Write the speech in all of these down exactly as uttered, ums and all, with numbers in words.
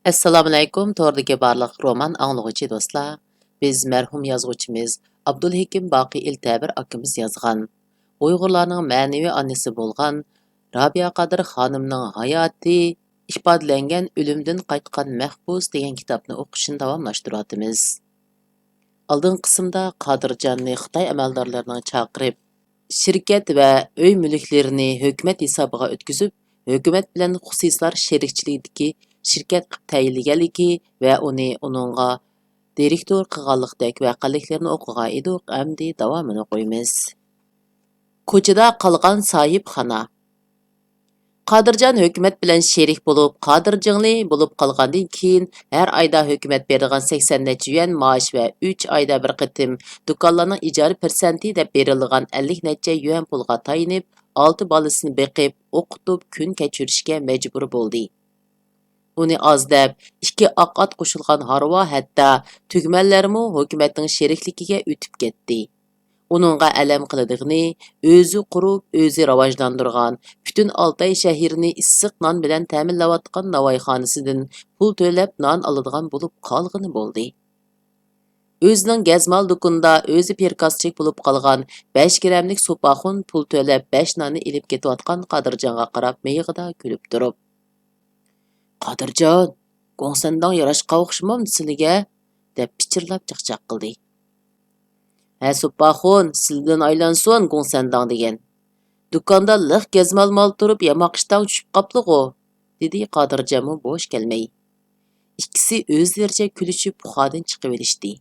ئەسسالامۇئەلەيكۇم، توردىكى بارلىق رومان ئاڭلىغۇچى دوستلار. بىز مەرھۇم يازغۇچىمىز ئابدۇلھېكىم باقى ئىلتەبىر ئاكىمىز يازغان، ئۇيغۇرلارنىڭ مەنىۋى ئانىسى بولغان رابىيە قادىر خانىمنىڭ ھاياتى ئىپادىلەنگەن ئۆلۈمدىن قايتقان مەھبۇس دېگەن كىتابنى ئوقۇشنى داۋاملاشتۇرۇۋاتىمىز. ئالدىنقى قىسىمدا قادىرجاننى خىتاي ئەمەلدارلىرىنىڭ چاقىرىپ، شىركەت ۋە ئۆي مۈلۈكلىرىنى ھۆكۈمەت ھېسابىغا ئۆتكۈزۈپ، ھۆكۈمەت بىلەن خۇسۇسىيلار شېرىكچىلىكىدىكى شىركەت قىلىپ تەيىنلىگەنلىكى ۋە ئۇنى ئۇنىڭغا دىرېكتور قىلغانلىقتەك ۋەقەلىكلىرىنى ئوقۇغان ئىدۇق، ئەمدى داۋامىنى ئوقۇيمىز. كوچىدا قالغان ساھىبخانا. قادىرجان ھۆكۈمەت بىلەن شېرىك بولۇپ، قادىر جىڭلى بولۇپ قالغاندىن كېيىن، ھەر ئايدا ھۆكۈمەت بېرىدىغان سەكسەن نەچچە يۈەن مائاش ۋە ئۈچ ئايدا بىر قېتىم دۇكانلارنىڭ ئىجارە پىرسەنتى دەپ بېرىلىدىغان ئەللىك نەچچە يۈەن پۇلغا تايىنىپ، ئالتە بالىسىنى بېقىپ، ئوقۇتۇپ، كۈن كەچۈرۈشكە مەجبۇر بولدى. ئۇنى ئاز دەپ، ئىككى ئاق ئات قوشۇلغان ھارۋا، ھەتتا تۈگمەنلەرمۇ ھۆكۈمەتنىڭ شېرىكلىكىگە ئۆتۈپ كەتتى. ئۇنىڭغا ئەلەم قىلىدىغىنى، ئۆزى قۇرۇپ، ئۆزى راۋاجلاندۇرغان، پۈتۈن ئالتاي شەھىرىنى ئىسسىق نان بىلەن تەمىنلەۋاتقان ناۋايخانىسىدىن پۇل تۆلەپ نان ئالىدىغان بولۇپ قالغىنى بولدى. ئۆزىنىڭ گەزمال دۇكىنىدا ئۆزى پىركازچىك بولۇپ قالغان بەش گىرەملىك سوپاخۇن پۇل تۆلەپ بەش ناننى ئېلىپ كېتىۋاتقان قادىرجانغا قاراپ مىيىقىدا كۈلۈپ تۇرۇپ، «قادىرجان، گوڭسەنداڭ ياراشقان ئوخشىمامدۇ سىلىگە؟» دەپ پىچىرلاپ چاقچاق قىلدى. «ھە سوپاخۇن، سىلىدىن ئايلانسۇن گوڭسەنداڭ دېگەن. دۇكاندا لىق گەزمال مال تۇرۇپ ياماق ئىشتاڭ چۈشۈپ قاپلىغۇ؟» دېدى قادىرجانمۇ بوش كەلمەي. ئىككىسى ئۆزلىرىچە كۈلۈشۈپ ئۇخادىن چىقىۋېلىشتى.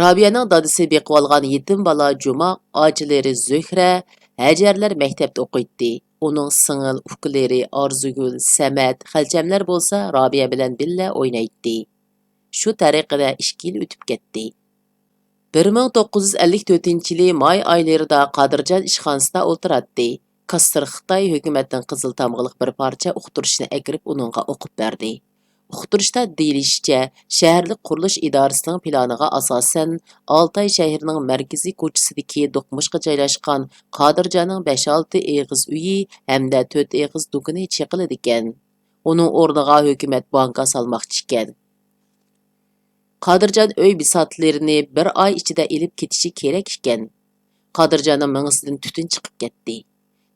رابىيەنىڭ دادىسى بېقىۋالغان يېتىم بالا جۇما، ئاچىلىرى زۆھرە، ھەجەرلەر مەكتەپتە ئوقۇيتتى. ئۇنىڭ سىڭىل ئۇكىلىرى ئارزۇگۈل، سەمەت، خەلچەملەر بولسا رابىيە بىلەن بىللە ئوينايتتى. شۇ تەرىقىدە ئىككى يىل ئۆتۈپ كەتتى. بىر مىڭ توققۇز يۈز ئەللىك تۆتىنچى يىلى ماي ئايلىرىدا قادىرجان ئىشخانىسىدا ئولتۇراتتى. كاسسىر خىتاي ھۆكۈمەتنىڭ قىزىل تامغىلىق بىر پارچە ئۇقتۇرۇشنى ئەكىرىپ ئۇنىڭغا ئوقۇپ بەردى. ئۇقتۇرۇشتا دېيىلىشىچە، شەھەرلىك قۇرۇلۇش ئىدارىسىنىڭ پىلانىغا ئاساسەن، ئالتاي شەھىرىنىڭ مەركىزىي كوچىسىدىكى دوقمۇشقا جايلاشقان قادىرجاننىڭ بەش-ئالتە ئېغىز ئۆيى ھەمدە تۆت ئېغىز دۇكىنى چېقىلىدىكەن. ئۇنىڭ ئورنىغا ھۆكۈمەت بانكا سالماقچى ئىكەن. قادىرجان ئۆي بىساتلىرىنى بىر ئاي ئىچىدە ئېلىپ كېتىشى كېرەك ئىكەن. قادىرجاننىڭ مېڭىسىدىن تۈتۈن چىقىپ كەتتى.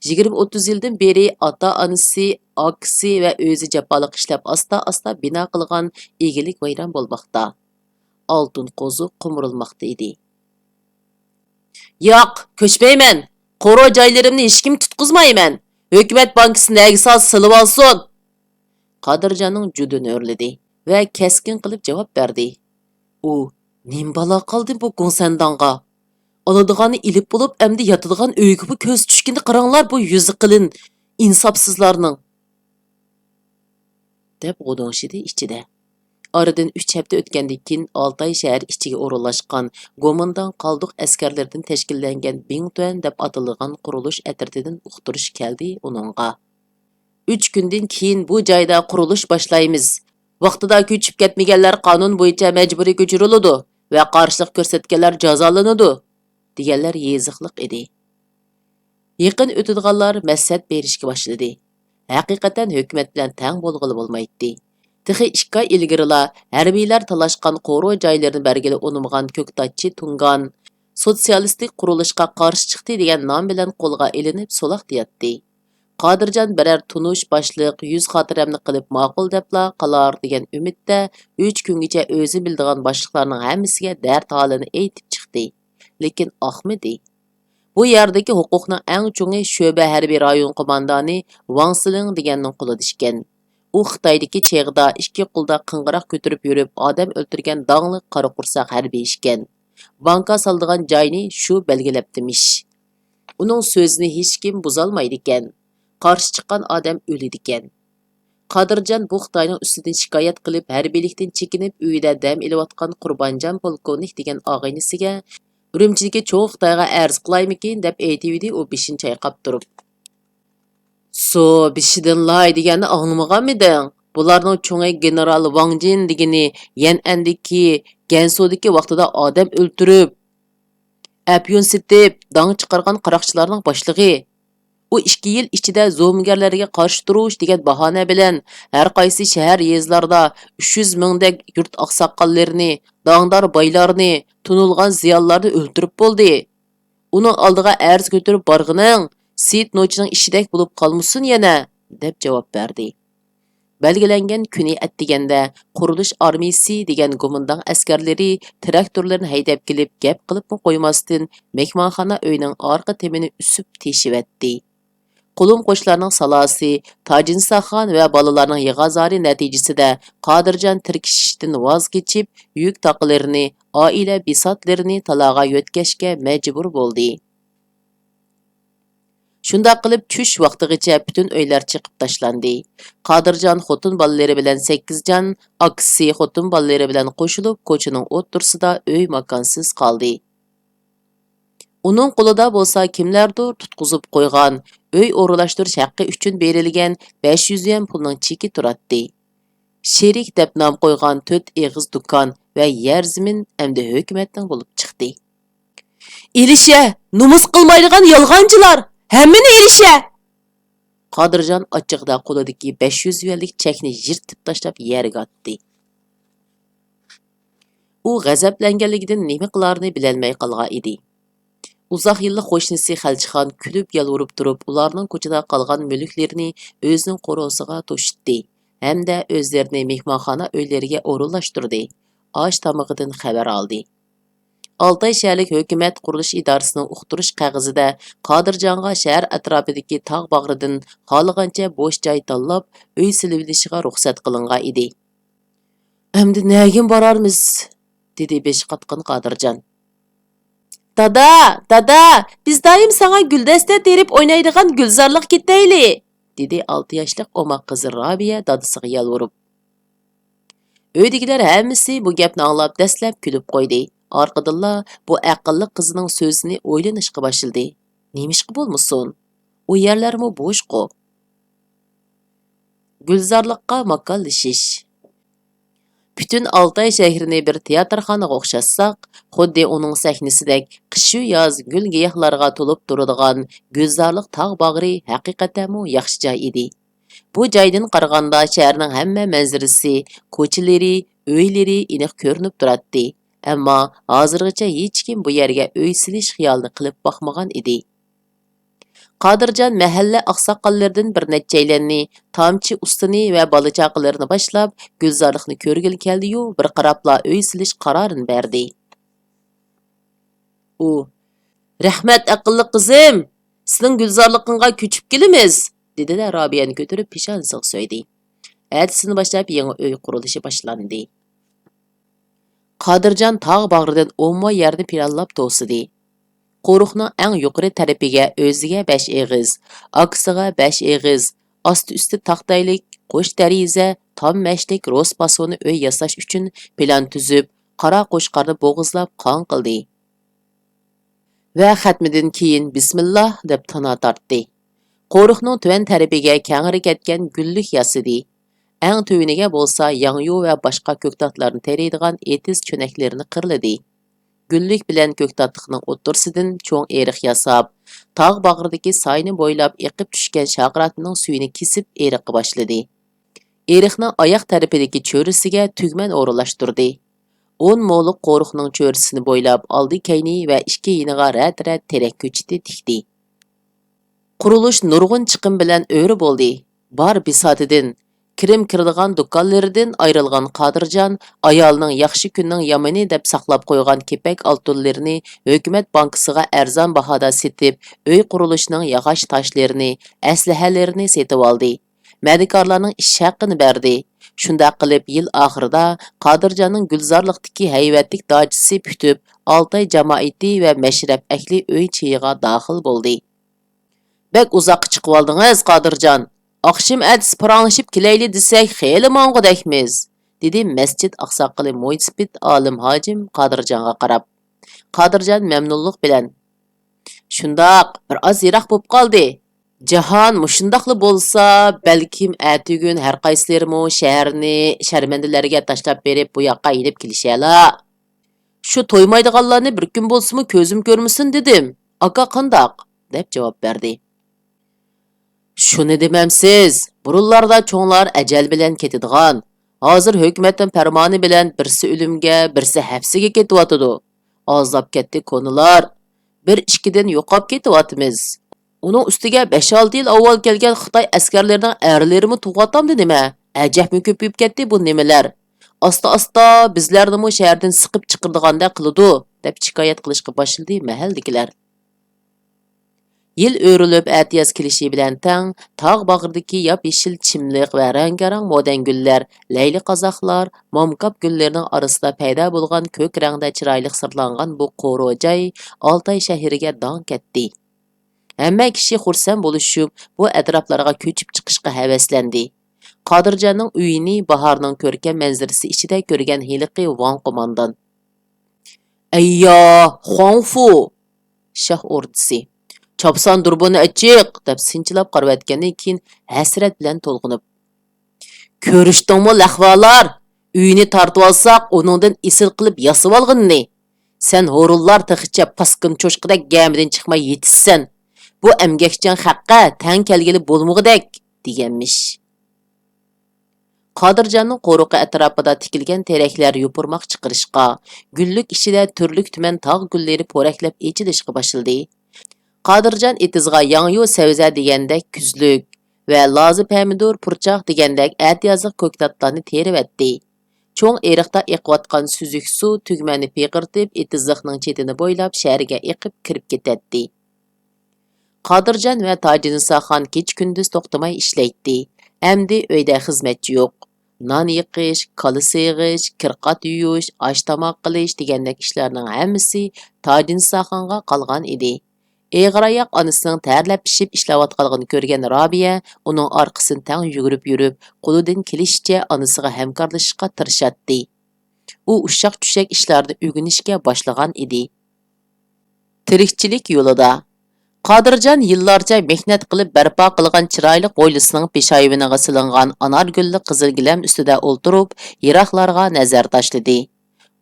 يىگىرمە ئوتتۇز يىلدىن بېرى ئاتا-ئانىسى، ئاكىسى ۋە ئۆزى جاپالىق ئىشلەپ ئاستا-ئاستا بىنا قىلغان ئىگىلىك ۋەيران بولماقتا. ئالتۇن قوزۇق قومۇرۇلماقتا ئىدى. «ياق، كۆچمەيمەن! قورۇ جايلىرىمنى ھېچكىم تۇتقۇزمايمەن! ھۆكۈمەت بانكىسى نەگە سالسا سېلىۋالسۇن!» قادىرجاننىڭ جۇدۇنى ئۆرلىدى ۋە كەسكىن قىلىپ جاۋاب بەردى. ئۇ، «نېمە بالا قالدى بۇ گوڭسەنداڭغا؟ ئالىدىغاننى ئېلىپ بولۇپ، ئەمدى ياتىدىغان ئۆيگىمۇ كۆز چۈشكىنى قاراڭلار، بۇ يۈزى قېلىن ئىنساپسىزلارنىڭ!» دەپ غۇدۇڭشىدى ئىچىدە. ئارىدىن ئۈچ ھەپتە ئۆتكەندىن كېيىن، ئالتاي شەھەر ئىچىگە ئورۇنلاشقان گومىنداڭ قالدۇق ئەسكەرلىرىدىن تەشكىللەنگەن بىڭتۈەن دەپ ئاتىلىدىغان قۇرۇلۇش ئەترىتىدىن ئۇقتۇرۇش كەلدى ئۇنىڭغا. «ئۈچ كۈندىن كېيىن بۇ جايدا قۇرۇلۇش باشلايمىز. ۋاقتىدا كۆچۈپ كەتمىگەنلەر قانۇن بويىچە مەجبۇرىي كۆچۈرۈلىدۇ ۋە قارشىلىق كۆرسەتكەنلەر جازالىنىدۇ» دېگەنلەر يېزىقلىق ئىدى. يېقىن ئۆتىدىغانلار مەسلىھەت بېرىشكە باشلىدى. ھەقىقەتەن ھۆكۈمەت بىلەن تەڭ بولغىلى بولمايتتى. تېخى ئىككى ئاي ئىلگىرىلا ھەربىيلەر تالاشقان قورۇ جايلىرىنى بەرگىلى ئۇنىمىغان كۆكتاتچى تۇڭگان سوتسىيالىستىك قۇرۇلۇشقا قارشى چىقتى دېگەن نام بىلەن قولغا ئېلىنىپ سولاقتا ياتتى. قادىرجان بىرەر تونۇش باشلىق يۈز خاتىرەمنى قىلىپ ماقۇل دەپلا قالار دېگەن ئۈمىدتە ئۈچ كۈنگىچە ئۆزى بىلىدىغان باشلىقلارنىڭ ھەممىسىگە دەرد ھالىنى ئېيتىپ چىقتى. لېكىن ئاقمىدى. بۇ يەردىكى ھوقۇقنىڭ ئەڭ چوڭى شۆبە ھەربىي رايون قوماندانى ۋاڭ سىلىڭ دېگەننىڭ قولىدا ئىكەن. ئۇ خىتايدىكى چېغىدا ئىككى قولدا قىڭغىراق كۆتۈرۈپ يۈرۈپ ئادەم ئۆلتۈرگەن داڭلىق قارا قورساق ھەربىي ئىكەن. بانكا سالىدىغان جاينى شۇ بەلگىلەپتىمىش. ئۇنىڭ سۆزىنى ھېچكىم بۇزالمايدىكەن. قارشى چىققان ئادەم ئۆلىدىكەن. قادىرجان بۇ خىتاينىڭ ئۈستىدىن شىكايەت قىلىپ، ھەربىيلىكتىن چېكىنىپ، ئۆيىدە دەم ئېلىۋاتقان قۇربانجان پولكوۋنىك دېگەن ئاغىنىسىگە، «ئۈرۈمچىدىكى چوڭ خىتايغا ئەرز قىلايمىكىن؟» دەپ ئېيتىۋىدى ئۇ بېشىنى چايقاپ تۇرۇپ. «سۇ بېشىدىنلاي دېگەننى ئاڭلىمىغانمىدىڭ؟ بۇلارنىڭ چوڭى گېنېرال ۋاڭ جىن دېگىنى يەنئەندىكى، گەنسۇدىكى ۋاقتىدا ئادەم ئۆلتۈرۈپ، ئەپيۈن سېتىپ، داڭ چىقارغان قاراقچىلارنىڭ باشلىقى. ئۇ ئىككى يىل ئىچىدە زومىگەرلەرگە قارشى تۇرۇش دېگەن باھانە بىلەن ھەر قايسى شەھەر، يېزىلاردا ئۈچ يۈز مىڭدەك يۇرت ئاقساقاللىرىنى، داڭدار بايلارنى، تونۇلغان زىيالىيلارنى ئۆلتۈرۈپ بولدى. ئۇنىڭ ئالدىغا ئەرز كۆتۈرۈپ بارغىنىڭ سېيىت نوچىنىڭ ئىشىدەك بولۇپ قالمىسۇن يەنە، دەپ جاۋاب بەردى. بەلگىلەنگەن كۈنى ئەتىگەندە قۇرۇلۇش ئارمىيىسى دېگەن گومىنداڭ ئەسكەرلىرى تىراكتورلىرىنى ھەيدەپ كېلىپ، گەپ قىلىپمۇ قويماستىن، مېھمانخانا ئۆينىڭ ئارقا تېمىنى ئۈسۈپ تېشىۋەتتى. قولۇم-قوشلارنىڭ سالاسى، تاجىنساخان ۋە بالىلارنىڭ يىغا-زارى نەتىجىسىدە قادىرجان تىركىشىشتىن ۋاز كېچىپ، يۈك-تاقلىرىنى، ئائىلە بىساتلىرىنى تالاغا يۆتكەشكە مەجبۇر بولدى. شۇنداق قىلىپ، چۈش ۋاقتىغىچە پۈتۈن ئۆيلەر چېقىپ تاشلاندى. قادىرجان خوتۇن بالىلىرى بىلەن سەككىزجان، ئاكىسى خوتۇن بالىلىرى بىلەن قوشۇلۇپ، كوچىنىڭ ئوتتۇرىسىدا ئۆي-ماكانسىز قالدى. ئۇنىڭ قولىدا بولسا كىملەردۇر تۇتقۇزۇپ قويغان، ئۆي ئورۇنلاشتۇرۇش ھەققى ئۈچۈن بېرىلگەن بەش يۈز يۈەن پۇلنىڭ چېكى تۇراتتى. شېرىك دەپ نام قويغان تۆت ئېغىز دۇكان ۋە يەر-زېمىن ئەمدى ھۆكۈمەتنىڭ بولۇپ چىقتى. «ئېلىشە! نومۇس قىلمايدىغان يالغانچىلار! ھەممىنى ئېلىشە!» قادىرجان ئاچچىقىدا قولىدىكى بەش يۈز يۈەنلىك چەكنى يىرتىپ تاشلاپ يەرگە ئاتتى. ئۇ غەزەپلەنگەنلىكىدىن نېمە قىلارىنى بىلەلمەي قالغان ئىدى. ئۇزاق يىللىق قوشنىسى خەلچىخان كۈلۈپ يالۋۇرۇپ تۇرۇپ، ئۇلارنىڭ كوچىدا قالغان مۈلۈكلىرىنى ئۆزىنىڭ قورۇسىغا توشۇتتى ھەمدە ئۆزلىرىنى مېھمانخانا ئۆيلىرىگە ئورۇنلاشتۇردى. ئاش-تامىقىدىن خەۋەر ئالدى. ئالتاي شەھەرلىك ھۆكۈمەت قۇرۇلۇش ئىدارىسىنىڭ ئۇقتۇرۇش قەغىزىدە قادىرجانغا شەھەر ئەتراپىدىكى تاغ باغرىدىن خالىغانچە بوش جاي تاللاپ، ئۆي سېلىۋېلىشىغا رۇخسەت قىلىنغان ئىدى. «ئەمدى نەگىمۇ بارارمىز؟» دېدى بېشى قاتقان قادىرجان. «دادا، دادا، بىز دائىم ساڭا گۈلدەستە تېرىپ ئوينايدىغان گۈلزارلىققا كېتەيلى!» دېدى ئالتە ياشلىق ئوماق قىزى رابىيە دادىسىغا يالۋۇرۇپ. ئۆيدىكىلەر ھەممىسى بۇ گەپنى ئاڭلاپ دەسلەپ كۈلۈپ قويدى. ئارقىدىنلا بۇ ئەقىللىق قىزنىڭ سۆزىنى ئويلىنىشقا باشلىدى. نېمىشقا بولمىسۇن؟ ئۇ يەرلەرمۇ بوشقۇ. گۈلزارلىققا ماكانلىشىش. پۈتۈن ئالتاي شەھىرىنى بىر تىياتىرخانىغا ئوخشاتساق، خۇددى ئۇنىڭ سەھنىسىدەك قىشۇ-ياز گۈل-گىياھلارغا تولۇپ تۇرىدىغان گۈلزارلىق تاغ باغرى ھەقىقەتەنمۇ ياخشى جاي ئىدى. بۇ جايدىن قارىغاندا شەھەرنىڭ ھەممە مەنزىرىسى، كوچىلىرى، ئۆيلىرى ئېنىق كۆرۈنۈپ تۇراتتى. ئەمما ھازىرغىچە ھېچكىم بۇ يەرگە ئۆي سېلىش خىيالىنى قىلىپ باقمىغان ئىدى. قادىرجان مەھەللە ئاقساقاللىرىدىن بىر نەچچەيلەننى، تامچى ئۇستىنى ۋە بالا-چاقىلىرىنى باشلاپ، گۈلزارلىقنى كۆرگىلى كەلدى-يۇ، بىر قاراپلا ئۆي سېلىش قارارىنى بەردى. ئۇ، «رەھمەت، ئەقىللىق قىزىم! سېنىڭ گۈلزارلىقىڭغا كۆچۈپ كېلىمىز!» دېدى-دە، رابىيەنى كۆتۈرۈپ پېشانىسىغا سۆيدى. ئەتىسىنى باشلاپ يېڭى ئۆي قۇرۇلۇشى باشلاندى. قادىرجان تاغ باغرىدىن ئومۇمىي يەرنى پىلانلاپ توسىدى. قورۇقنىڭ ئەڭ يۇقىرى تەرىپىگە ئۆزىگە بەش ئېغىز، ئاكىسىغا بەش ئېغىز، ئاستى-ئۈستى تاختايلىك، قوش دېرىزە، تام مەشلىك رۇس پاسونى ئۆي ياساش ئۈچۈن پىلان تۈزۈپ، قارا قوچقارنى بوغۇزلاپ قاڭ قىلدى. ۋە خەتمىدىن كېيىن بىسمىللا دەپ تانا تارتتى. قورۇقنىڭ تۆۋەن تەرىپىگە كەڭرى كەتكەن گۈللۈك ياسىدى. ئەڭ تۆۋىنىگە بولسا ياڭيۇ ۋە باشقا كۆكتاتلارنى تېرىيدىغان ئېتىز چۆنەكلىرىنى قىرلىدى. گۈللۈك بىلەن كۆكتاتلىقنىڭ ئوتتۇرىسىدىن چوڭ ئېرىق ياساپ، تاغ باغرىدىكى ساينى بويلاپ ئېقىپ چۈشكەن شاخراتنىڭ سۈيىنى كېسىپ ئېرىققا باشلىدى. ئېرىقنىڭ ئاياق تەرىپىدىكى چۆرىسىگە تۈگمەن ئورۇنلاشتۇردى. ئون مولۇق قورۇقنىڭ چۆرىسىنى بويلاپ ئالدى-كەينى ۋە ئىككى يېنىغا رەت-رەت تېرەك كۆچىتى تىكتى. قۇرۇلۇش نۇرغۇن چىقىم بىلەن ئۆرە بولدى. بار بىساتىدىن، كىرىم كىرىدىغان دۇكانلىرىدىن ئايرىلغان قادىرجان ئايالىنىڭ ياخشى كۈننىڭ يامىنى دەپ ساقلاپ قويغان كېپەك ئالتۇنلىرىنى ھۆكۈمەت بانكىسىغا ئەرزان باھادا سېتىپ، ئۆي قۇرۇلۇشىنىڭ ياغاچ تاشلىرىنى، ئەسلىھەلىرىنى سېتىۋالدى. مەدىكارلارنىڭ ئىش ھەققىنى بەردى. شۇنداق قىلىپ، يىل ئاخىرىدا قادىرجاننىڭ گۈلزارلىقتىكى ھەيۋەتلىك داچىسى پۈتۈپ، ئالتاي جامائىتى ۋە مەشرەپ ئەھلى ئۆي چېيىغا داخىل بولدى. «بەك ئۇزاققا چىقىۋالدىڭىز، قادىرجان. ئاخشىمى ئەتىسى پاراڭلىشىپ كېلەيلى دېسەك، خېلى ماڭغۇدەكمىز»، دېدى مەسچىت ئاقساقىلى مويسىپىت ئالىم ھاجىم قادىرجانغا قاراپ. قادىرجان مەمنۇنلۇق بىلەن، «شۇنداق، بىر ئاز يىراق بوپ قالدى. جاھان مۇشۇنداقلا بولسا، بەلكىم ئەتىگۈن ھەر قايسىلىرىمۇ شەھەرنى شەرمەندىلەرگە تاشلاپ بېرىپ، بۇ ياققا يېنىپ كېلىشەلا. شۇ تويمايدىغانلارنى بىر كۈن بولسىمۇ كۆزۈم كۆرمىسۇن دېدىم. ئاكا قانداق؟» دەپ جاۋاب بەردى. شۇنى دېمەمسىز، بۇرۇنلاردا چوڭلار ئەجەل بىلەن كېتىدىغان، ھازىر ھۆكۈمەتنىڭ پەرمانى بىلەن بىرسى ئۆلۈمگە، بىرسى ھەپسىگە كېتىۋاتىدۇ. ئازلاپ كەتتى كونىلار. بىر ئىككىدىن يوقاپ كېتىۋاتىمىز. ئۇنىڭ ئۈستىگە بەش-ئالتە يىل ئاۋۋال كەلگەن خىتاي ئەسكەرلىرىنىڭ ئەرلىرىمۇ تۇغۇۋاتامدۇ نېمە؟ ئەجەبمۇ كۆپىيىپ كەتتى بۇ نېمىلەر. ئاستا-ئاستا بىزلەرنىمۇ شەھەردىن سىقىپ چىقىرىدىغاندەك قىلىدۇ، دەپ شىكايەت قىلىشقا باشلىدى مەھەللىدىكىلەر. يىل ئۆرۈلۈپ ئەتىياز كېلىشى بىلەن تەڭ، تاغ باغرىدىكى ياپيېشىل چىملىق ۋە رەڭگارەڭ مودەن گۈللەر، لەيلى قازاقلار، مامكاپ گۈللىرىنىڭ ئارىسىدا پەيدا بولغان كۆك رەڭدە چىرايلىق سىرلانغان بۇ قورۇ جاي ئالتاي شەھىرىگە داڭ كەتتى. ھەممە كىشى خۇرسەن بولۇشۇپ، بۇ ئەتراپلارغا كۆچۈپ چىقىشقا ھەۋەسلەندى. قادىرجاننىڭ ئۆيىنى باھارنىڭ كۆركەم مەنزىرىسى ئىچىدە كۆرگەن ھېلىقى ۋاڭ قوماندان. ئەييا، خۇاڭفۇ! شاھ ئوردىسى. چاپسان دۇربۇننى ئېچىق! دەپ سىنچىلاپ قارىۋەتكەندىن كېيىن ھەسرەت بىلەن تولغىنىپ. كۆرۈشتۈڭمۇ لەخۋالار؟ ئۆينى تارتىۋالساق ئۇنىڭدىن ئېسىل قىلىپ ياسىۋالغىنىنى. سەن ھورۇنلار تېخىچە پاسكىنا چوشقىدەك گەمىدىن چىقماي يېتىشىسەن. بۇ ئەمگەكچان خەققە تەڭ كەلگىلى بولمىغۇدەك، دېگەنمىش. قادىرجاننىڭ قورۇقى ئەتراپىدا تىكىلگەن تېرەكلەر يوپۇرماق چىقىرىشقا، گۈللۈك ئىچىدە تۈرلۈك-تۈمەن تاغ گۈللىرى پورەكلەپ ئېچىلىشقا باشلىدى. قادىرجان ئېتىزغا ياڭيۇ سەۋزە دېگەندەك كۈزلۈك ۋە لازا پەمىدۇر، پۇرچاق دېگەندەك ئەتىيازلىق كۆكتاتلارنى تېرىۋەتتى. چوڭ ئېرىقتا ئېقىۋاتقان سۈزۈك سۇ تۈگمەننى پىقىرتىپ، ئېتىزلىقنىڭ چېتىنى بويلاپ شەھەرگە ئېقىپ كىرىپ كېتەتتى. قادىرجان ۋە تاجىنىساخان كېچە-كۈندۈز توختىماي ئىشلەيتتى. ئەمدى ئۆيدە خىزمەتچى يوق. نان يېقىش، كالا سېغىش، كىرقات يۇيۇش، ئاش-تاماق قىلىش دېگەندەك ئىشلارنىڭ ھەممىسى تاجىنىساخانغا قالغان ئىدى. ئېغىر ئاياق ئانىسىنىڭ تەرلەپ پىشىپ ئىشلەۋاتقانلىقىنى كۆرگەن رابىيە ئۇنىڭ ئارقىسىدىن تەڭ يۈگۈرۈپ يۈرۈپ، قولىدىن كېلىشىچە ئانىسىغا ھەمكارلىشىشقا تىرىشاتتى. ئۇ ئۇششاق-چۈششەك ئىشلارنى ئۆگىنىشكە باشلىغان ئىدى. تىرىكچىلىك يولىدا. قادىرجان يىللارچە مېھنەت قىلىپ بەرپا قىلغان چىرايلىق ھويلىسىنىڭ پېشايۋىنىغا سېلىنغان ئانارگۈللۈك قىزىل گىلەم ئۈستىدە ئولتۇرۇپ، يىراقلارغا نەزەر تاشلىدى.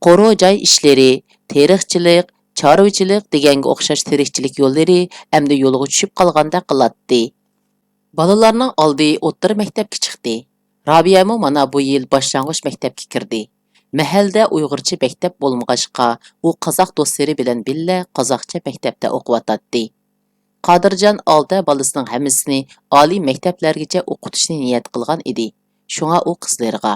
قورۇ جاي ئىشلىرى، تېرىقچىلىق، چارۋىچىلىق دېگەنگە ئوخشاش تىرىكچىلىك يوللىرى ئەمدى يولغا چۈشۈپ قالغاندەك قىلاتتى. بالىلارنىڭ ئالدى ئوتتۇرا مەكتەپكە چىقتى. رابىيەمۇ مانا بۇ يىل باشلانغۇچ مەكتەپكە كىردى. مەھەللىدە ئۇيغۇرچە مەكتەپ بولمىغاچقا، ئۇ قازاق دوستلىرى بىلەن بىللە قازاقچە مەكتەپتە ئوقۇۋاتاتتى. قادىرجان ئالتە بالىسىنىڭ ھەممىسىنى ئالىي مەكتەپلەرگىچە ئوقۇتۇشنى نىيەت قىلغان ئىدى. شۇڭا ئۇ قىزلىرىغا،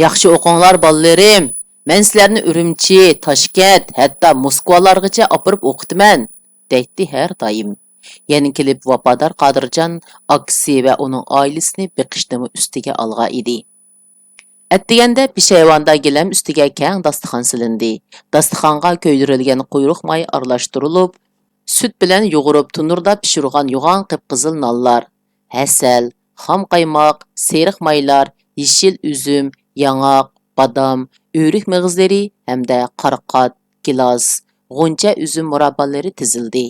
ياخشى ئوقۇڭلار، بالىلىرىم! مەن سىلەرنى ئۈرۈمچى، تاشكەنت، ھەتتا موسكۋالارغىچە ئاپىرىپ ئوقۇتىمەن، دەيتتى ھەر دائىم. يەنە كېلىپ ۋاپادار قادىرجان ئاكىسى ۋە ئۇنىڭ ئائىلىسىنى بېقىشنىمۇ ئۈستىگە ئالغان ئىدى. ئەتىگەندە پېشايۋاندا گىلەم ئۈستىگە كەڭ داستىخان سېلىندى. داستىخانغا كۆيدۈرۈلگەن قۇيرۇق ماي ئارىلاشتۇرۇلۇپ، سۈت بىلەن يۇغۇرۇپ تونۇردا پىشۇرغان يوغان قىپقىزىل نانلار، ھەسەل، خام قايماق، سېرىق مايلار، يېشىل ئۈزۈم، ياڭاق، بادام، ئۆرۈك مېغىزلىرى ھەمدە قارىقات، گىلاس، غۇنچە ئۈزۈم مۇراببالىرى تىزىلدى.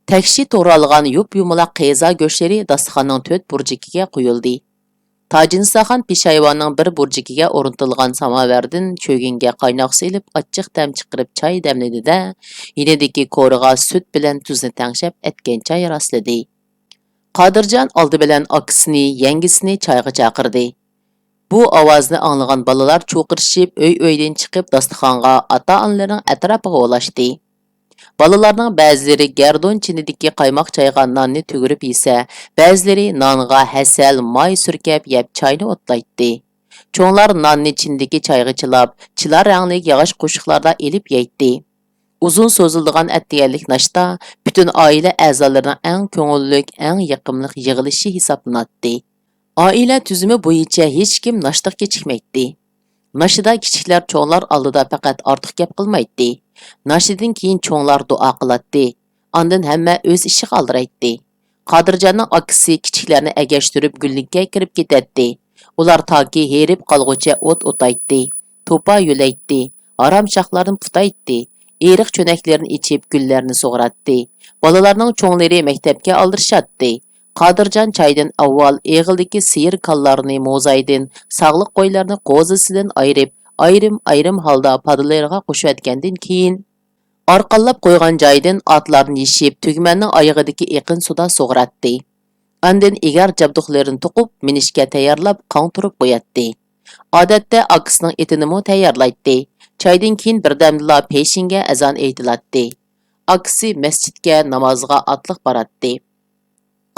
تەكشى تورالغان يۇپ-يۇمىلاق قېزا گۆشلىرى داستىخاننىڭ تۆت بۇرجىكىگە قويۇلدى. تاجىنىساخان پېشايۋاننىڭ بىر بۇرجىكىگە ئورنىتىلغان ساماۋەردىن چۆگۈنگە قايناق سېلىپ، ئاچچىق تەم چىقىرىپ چاي دەملىدى-دە، يېنىدىكى كورىغا سۈت بىلەن تۇزنى تەڭشەپ ئەتكەن چاي راسلىدى. قادىرجان ئالدى بىلەن ئاكىسىنى، يەڭگىسىنى چايغا چاقىردى. بۇ ئاۋازنى ئاڭلىغان بالىلار چۇرقىرىشىپ، ئۆي-ئۆيدىن چىقىپ، داستىخانغا، ئاتا-ئانىلىرىنىڭ ئەتراپىغا ئولاشتى. بالىلارنىڭ بەزىلىرى گەردۇن چىنىدىكى قايماق چايغا ناننى تۈگۈرۈپ يېسە، بەزىلىرى نانغا ھەسەل، ماي سۈركەپ يەپ چاينى ئوتلايتتى. چوڭلار ناننى چىنىدىكى چايغا چىلاپ، چىلا رەڭلىك ياغاچ قوشۇقلاردا ئېلىپ يەيتتى. ئۇزۇن سوزۇلىدىغان ئەتىگەنلىك ناشتا پۈتۈن ئائىلە ئەزالىرىنىڭ ئەڭ كۆڭۈللۈك، ئەڭ يېقىملىق يىغىلىشى ھېسابلىناتتى. ئائىلە تۈزۈمى بويىچە ھېچكىم ناشتىغا كېچىكمەيتتى. ناشتىدا كىچىكلەر چوڭلار ئالدىدا پەقەت ئارتۇق گەپ قىلمايتتى. ناشتىدىن كېيىن چوڭلار دۇئا قىلاتتى. ئاندىن ھەممە ئۆز ئىشىغا ئالدىرايتتى. قادىرجاننىڭ ئاكىسى كىچىكلەرنى ئەگەشتۈرۈپ گۈللۈككە كىرىپ كېتەتتى. ئۇلار تاكى ھېرىپ قالغۇچە ئوت ئوتايتتى، توپا يۆلەيتتى، ھارامچاقلاردىن پۇتايتتى، ئېرىق چۆنەكلىرىنى ئېچىپ گۈللەرنى سۇغىراتتى. بالىلارنىڭ چوڭلىرى مەكتەپكە ئالدىرىشاتتى. قادىرجان چايدىن ئاۋۋال ئېغىلدىكى سىيىر كاللارنى موزايدىن، ساغلىق قويلارنى قوزىسىدىن ئايرىپ، ئايرىم-ئايرىم ھالدا پادىلىرىغا قوشۇۋەتكەندىن كېيىن، ئارقانلاپ قويغان جايىدىن ئاتلارنى يېشىپ، تۈگمەننىڭ ئايىغىدىكى ئېقىن سۇدا سۇغۇراتتى. ئاندىن ئېگەر جابدۇقلىرىنى توقۇپ، مىنىشكە تەييارلاپ، قاڭ تۇرۇپ قوياتتى. ئادەتتە ئاكىسىنىڭ ئېتىنىمۇ تەييارلايتتى. چايدىن كېيىن بىردەمدىلا پېشىنگە ئەزان ئېيتىلاتتى. ئاكىسى مەسچىتكە نامازغا ئاتلىق باراتتى.